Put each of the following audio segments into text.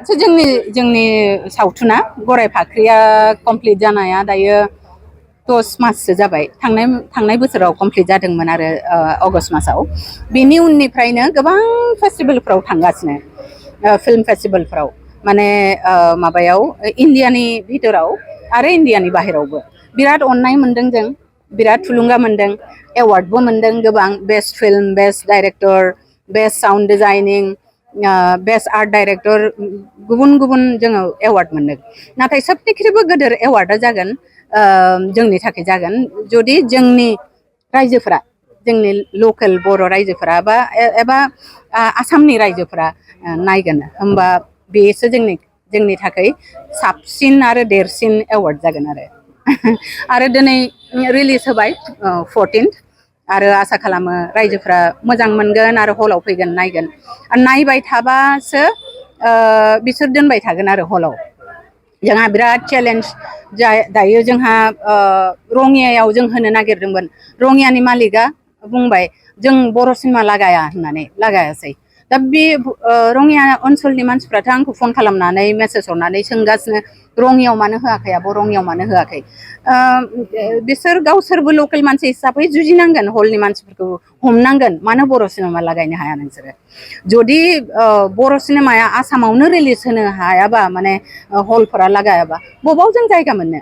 जोंनि सावथुना गराय फाख्रिया कमप्लिट जानाया दायो 10 माससो जाबाय थांनाय बोसोराव कमप्लिट जादोंमोन आरो अगस्त मासाव बेनि उननिफ्रायनो गोबां फेस्टिभेलफ्राव थांगासिनो फिल्म फेस्टिभेलफ्राव माने माबायाव इण्डियानि भितराव आरो इण्डियानि बाहेरावबो बिराद अननाय मोनदों जों बिराद थुलुंगा मोनदों एवार्डबो मोनदों गोबां best film best director best sound designing best art director गुबुन गुबुन जोङो एवार्ड मोनदों नाथाय सबनिख्रुइबो गिदिर एवार्डआ जागोन जोंनि थाखाय जागोन जुदि जोंनि रायजोफोरा जोंनि लकेल बर' रायजोफोरा एबा आसामनि रायजोफोरा नायगोन होमबा बेसो जोंनि थाखाय साबसिन आरो देरसिन एवार्ड जागोन आरो दिनै रिलिज होबाय 14th आरो आसा खालामो रायजोफ्रा मोजां मोनगोन आरो हलाव फैगोन नायगोन नायबाय थाबासो बिसोर दोनबाय थागोन आरो हलाव जोंहा बिराद चेलेन्ज दायो जोंहा रङियायाव जों होनो नागिरदोंमोन रङियानि मालिकआ बुंबाय जों बर' सिनेमा लागाया होननानै लागायासै दा बे रङिया ओनसोलनि मानसिफ्राथ' आंखौ फन खालामनानै मेसेज हरनानै सोंगासिनो रङियाव मानो होआखै आब' रङियाव मानो होआखै बिसोर गावसोरबो लकेल मानसि हिसाबै जुजिनांगोन हलनि मानसिफोरखौ हमनांगोन मानो बर' सिनेमा लागायनो हाया नोंसोरो जुदि बर' सिनेमाया आसामावनो रिलिज होनो हायाबा माने हलफोरा लागायाबा बबाव जों जायगा मोननो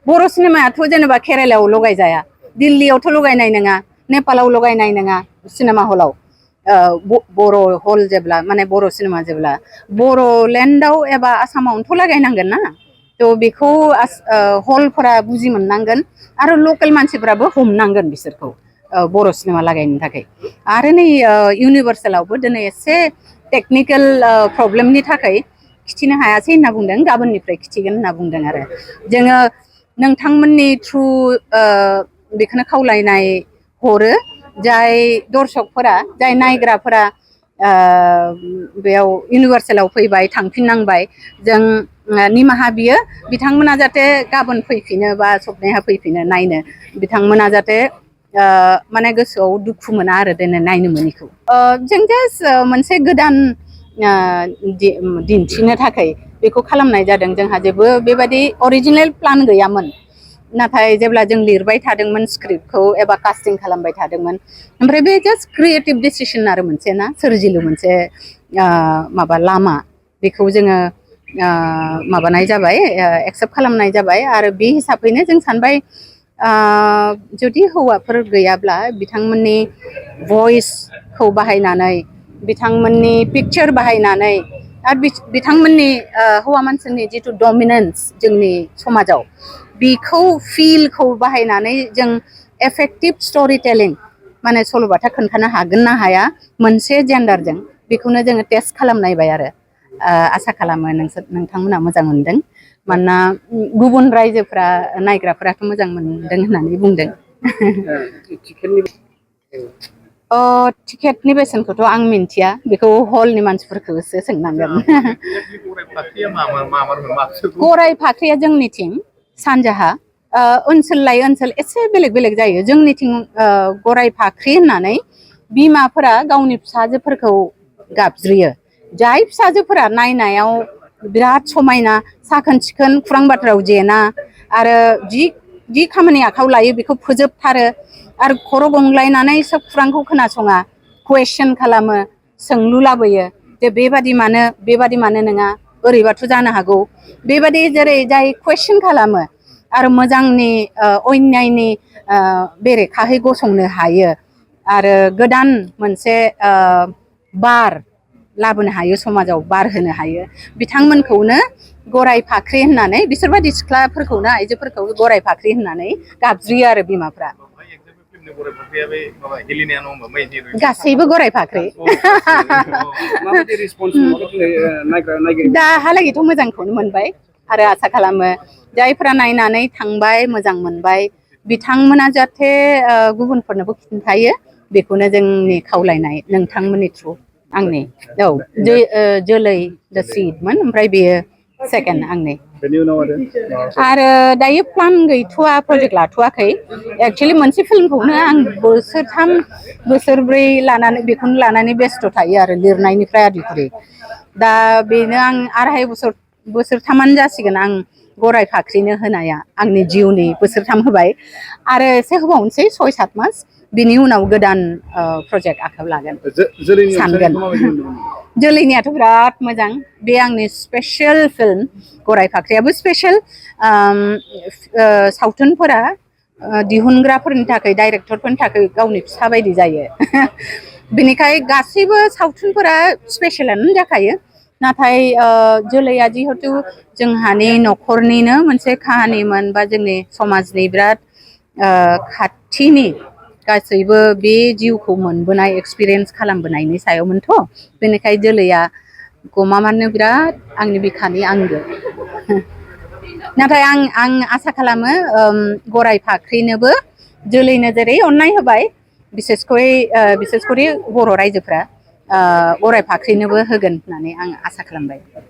बर' सिनेमायाथ' जेनेबा केरेलायाव लगायजाया दिल्लीयावथ' लगायनाय नङा नेपालाव लगायनाय नङा सिनेमा हलाव बर' हल जेब्ला माने बर' सिनेमा जेब्ला बर'लेण्डआव एबा आसामावनोथ' लागायनांगोन ना थ' बेखौ हलफोरा बुजि मोननांगोन आरो लकेल मानसिफ्राबो हमनांगोन बिसोरखौ बर' सिनेमा लागायनो थाखाय आरो नै इउनिभार्सेलावबो दिनै एसे टेकनिकेल प्रब्लेमनि थाखाय खिथिनो हायासै होनना बुंदों गाबोननिफ्राय खिथिगोन होनना बुंदों आरो जोङो नोंथांमोननि थ्रु बेखौनो खावलायनाय हरो जाय दर्शकफोरा जाय नायग्राफोरा बेयाव इउनिभार्सेलाव फैबाय थांफिननांबाय जों निमाहा बियो बिथांमोना जाहाथे गाबोन फैफिनो बा सबनेहा फैफिनो नायनो बिथांमोना जाहाथे माने गोसोआव दुखु मोना आरो दिनै नायनो मोनैखौ जों जास्ट मोनसे गोदान दिन्थिनो थाखाय बेखौ खालामनाय जादों जोंहा जेबो बेबायदि अरिजिनेल प्लान गैयामोन नाथाय जेब्ला जों लिरबाय थादोंमोन स्क्रिप्टखौ एबा कास्टिं खालामबाय थादोंमोन ओमफ्राय बे जास्ट क्रिएटिभ डिसिसन आरो मोनसे ना सोरजिलु मोनसे माबा लामा बेखौ जोङो माबानाय जाबाय एक्सेप्ट खालामनाय जाबाय आरो बे हिसाबैनो जों सानबाय जुदि हौवाफोर गैयाब्ला बिथांमोननि भइसखौ बाहायनानै बिथांमोननि पिक्चार बाहायनानै आरो बिथांमोननि हौवा मानसिनि जिथु डमिनेन्स जोंनि समाजाव बेखौ फिलखौ बाहायनानै जों एफेक्टिभ स्ट'रि टेलिं माने सल'बाथा खोन्थानो हागोन ना हाया मोनसे जेन्डारजों बेखौनो जोङो टेस्ट खालामनायबाय आरो आसा खालामो नोंथांमोना मोजां मोनदों मानोना गुबुन रायजोफ्रा नायग्राफोराथ' मोजां मोनदों होननानै बुंदों टिकेटनि बेसेनखौथ' आं मिन्थिया बेखौ हलनि मानसिफोरखौसो सोंनांगोन गराय फाख्रिया जोंनिथिं सानजाहा ओनसोल लायै ओनसोल एसे बेलेग बेलेग जायो जोंनिथिं गराय फाख्रि होननानै बिमाफोरा गावनि फिसाजोफोरखौ गाबज्रियो जाय फिसाजोफोरा नायनायाव बिराद समायना साखोन सिखोन खुरां बाथ्रायाव जेना आरो जि खामानि आखायाव लायो बेखौ फोजोबथारो आरो खर' गंग्लायनानै सोब खुरांखौ खोनासङा कुवेश्चन खालामो सोंलु लाबोयो जे बेबादि मानो नङा ओरैबाथ' जानो हागौ बेबादि जेरै जाय कुवेश्चन खालामो आरो मोजांनि अन्यायनि बेरेखाहै गसंनो हायो आरो गोदान मोनसे बार लाबोनो हायो समाजाव बार होनो हायो बिथांमोनखौनो गराय फाख्रि होननानै बिसोरबायदि सिख्लाफोरखौनो आइजोफोरखौ गराय फाख्रि होननानै गाबज्रियो आरो बिमाफ्रा गासैबो गराय फाख्रि दाहालागैथ' मोजांखौनो मोनबाय आरो आसा खालामो जायफ्रा नायनानै थांबाय मोजां मोनबाय बिथांमोना जाहाथे गुबुनफोरनोबो खिन्थायो बेखौनो जोंनि खावलायनाय नोंथांमोननि थ्रु आंनि जोलै द सिडमोन ओमफ्राय बेयो सेकेन्ड आंनि बेनि उनाव आरो दायो प्लान गैथ'वा प्रजेक्ट लाथ'वाखै एक्सुवेलि मोनसे फिल्मखौनो आं बोसोरथाम बोसोरब्रै लानानै बेखौनो लानानै बेस्थ' थायो आरो लिरनायनिफ्राय आदिखरि दा बेनो आं आराय बोसोरथामानो जासिगोन आं गराय फाख्रिनो होनाया आंनि जिउनि बोसोरथाम होबाय आरो एसे होबावनोसै 6-7 मास बिनि उनाव गोदान प्रजेक्ट आखायाव लागोन सानगोन जोलैनियाथ' बिराद मोजां बे आंनि स्पेसियेल फिल्म गराय फाख्रियाबो स्पेसियेल सावथुनफोरा दिहुनग्राफोरनि थाखाय डाइरेक्टरफोरनि थाखाय गावनि फिसा बायदि जायो बेनिखाय गासैबो सावथुनफोरा स्पेसियेलानो जाखायो नाथाय जोलैया जिहेतु जोंहानि न'खरनिनो मोनसे काहानिमोन बा जोंनि समाजनि बिराद खाथिनि गासैबो बे जिउखौ मोनबोनाय एक्सपिरियेन्स खालामबोनायनि सायावमोनथ' बेनिखाय जोलैया गमामानो बिराद आंनि बिखानि आंगो नाथाय आं आसा खालामो गराय फाख्रिनोबो जोलैनो जेरै अननाय होबाय बिसेसकरि बर' रायजोफ्रा गराय फाख्रिनोबो होगोन होननानै आं आसा खालामबाय